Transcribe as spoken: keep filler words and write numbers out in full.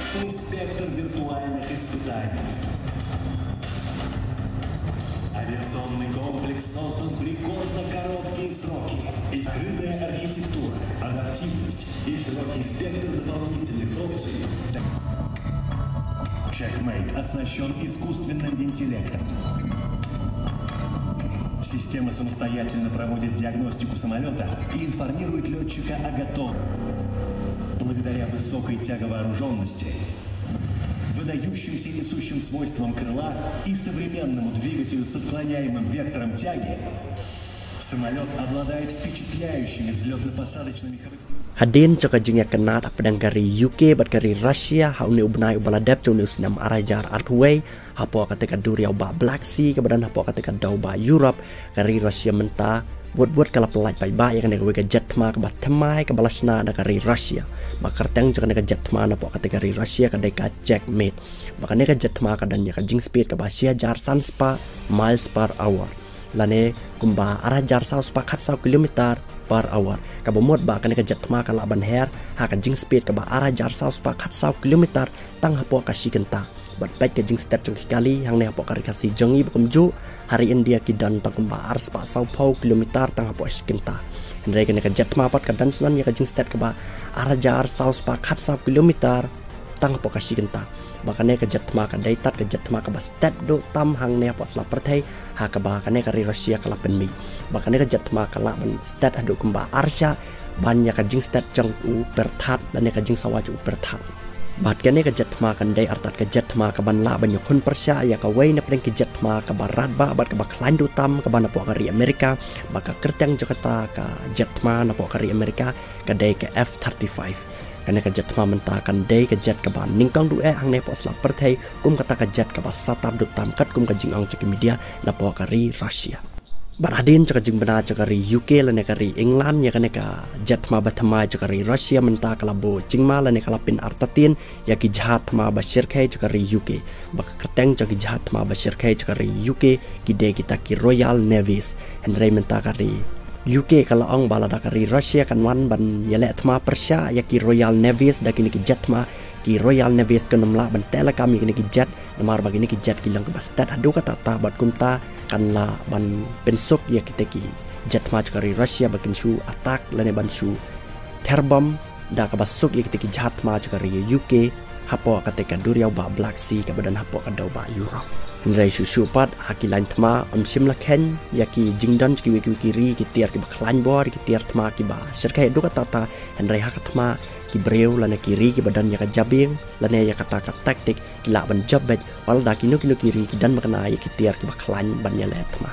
Спектр виртуальных испытаний. Авиационный комплекс создан в рекордно короткие сроки. И скрытая архитектура, адаптивность и широкий спектр дополнительных опций. Checkmate оснащен искусственным интеллектом. Система самостоятельно проводит диагностику самолета и информирует летчика о готовности. Благодаря высокой тяговооруженности, выдающимся несущим свойствам крыла и современному двигателю с отклоняемым вектором тяги, самолет обладает впечатляющими взлетно-посадочными характеристиками. Hadien jong ka jingïakynad hapdeng ka ri U K bad ka ri Russia ha une u bnai uba la dep jong une u snem ar hajar arphew wei, hapoh kata ka duriaw ba Black Sea kaba don hapoh kata ka dew ba Europe, ka ri Russia mynta wut wut ka la pyllait paidbah ïa kane kawei ka jet thma kaba thymmai kaba la shna da ka ri Russia. Ba kyrteng jong kane ka jet thma napoh kata ka ri Russia ka dei ka Checkmate. Ba kane ka jet thma ka don ïa ka jingspeed kaba shi hajar san spah miles per hour, lane kumba ar hajar saw spah khatsaw kilometer per hour. Kaba mut ba kane ka jet thma ka lah ban her ha ka jingspeed kaba ar hajar saw spah khatsaw kilometer tang hapoh ka shi kynta. Bad peit ka jingstet jong ki kali hangne hapoh ka ri Khasi jong ngi ba kumjuh ha ri India ki don tang kumba ar spah saw phew kilometer tang hapoh shi kynta. Hynrei kane ka jet thma pat ka don shuh ïa ka jingstet kaba ar hajar saw spah khatsaw kilometer tang hapoh ka shi kynta. Ba kane ka jet thma ka dei tad ka jet thma kaba stet duh tam hangne hapoh sla pyrthei, ha kaba kane ka ri Russia ka la pynmih. Ba kane ka jet thma ka lah ban stet haduh kumba ar shah ban ïa ka jingstet jong u pyrthat lane ka jingsawa jong u pyrthat. Bad kane ka jet thma kan dei artat ka jet thma kaban lah ban ïakhun pyrshah ïa kawei na pdeng ki jet thma kaba radbah bad kaba khlaiñ duh tam kaba napoh ka ri Amerika. Ba ka kyrteng jong kata ka jet thma napoh ka ri Amerika ka dei ka F thirty-five. Kane ka jet thma mynta kan dei ka jet kaba nyngkong duh eh hangne hapoh sla pyrthei kum kata ka jet kaba satar duh tam katkum ka jingong jong ki media napoh ka ri Russia. Bad hadien jong ka jingbna jong ka ri U K lane ka ri England ïa kane ka jet thma ba thymmai jong ka ri Russia mynta ka la buh jingma lane ka la pynartatien ïa ki jahaj thma ba shyrkhei jong ka ri U K. Ba ka kyrteng jong ki jahaj thma ba shyrkhei jong ka ri U K ki dei kita ki Royal Navies. Hynrei mynta ka ri U K ka la ong ba lada ka ri Russia kan wan ban ïaleh thma pyrshah ïa ki Royal Navies da kine ki jet thma, ki Royal Navies kan ym lah ban teh lakam ïa kine ki jet, namar ba kine ki jet ki long kiba stet haduh katta katta bad kumta kan lah ban pynsuk ïa kita ki jet thma jong ka ri Russia ba kin shu attack lane ban shu therbom da kaba suk ïa kita ki jahaj thma jong ka ri U K hapoh kata ka duriaw ba Black Sea kaba don hapoh ka dew ba Europe. Hynrei shuh shuh pat ha ki lain thma ym shym la kheiñ ïa ki jingdon jong kiwei kiwei ki ri ki tiar kiba khlaiñ bor, ki tiar thma kiba shyrkhei haduh katta katta. Hynrei ha ka thma ki briew lane ki ri kiba don ïa ka jabieng lane ïa kata ka tactic ki lah ban jop beit wat lada kino kino ki ri ki don ba kane ïa ki tiar kiba khlaiñ ban ïaleh thma.